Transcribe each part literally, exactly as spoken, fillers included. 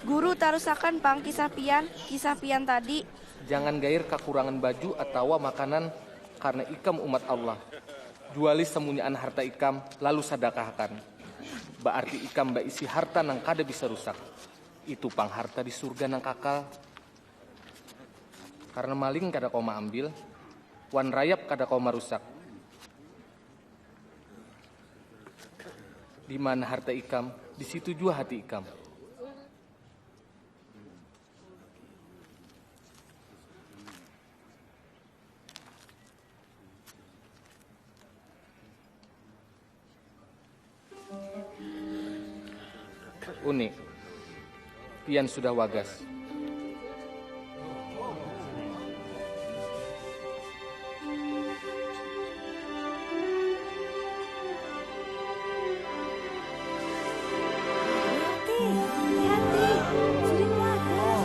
Guru, tarusakan pang kisah pian, kisah pian tadi. Jangan gair kakurangan baju atawa makanan karna ikam umat Allah. Juali samunyaan harta ikam, lalu sadakahakan. Baarti ikam baisi harta nang kada bisa rusak. Itu pang harta di surga nang kakal. Karna maling kada kawa maambil, wan rayap kada kawa marusak. Di mana harta ikam, di situ jua hati ikam. Uni, pian sudah wagas. Hati, hati, sidin wagas.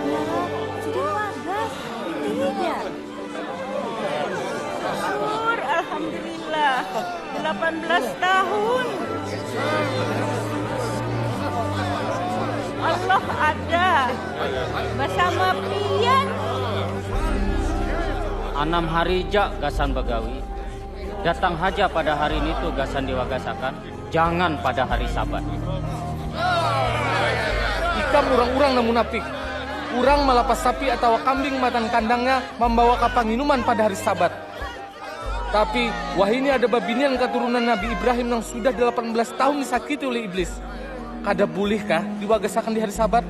Ya, sidin wagas. Intinya. Syukur, alhamdulillah. Delapan belas tahun. Allah ada bersama pian. Anam hari ja gasan bagawi. Datang haja pada hari nitu gasan diwagasakan. Jangan pada hari Sabat. Ikam urang-urang nang munapik. Urang malapas sapi atawa kambing matan kandangnya mambawa ka panginuman pada hari Sabat. Tapi, wahini ada babinian katurunan Nabi Ibrahim nang sudah delapan belas tahun disakiti ulih Iblis. Kada bulihkah diwagasakan di hari Sabat?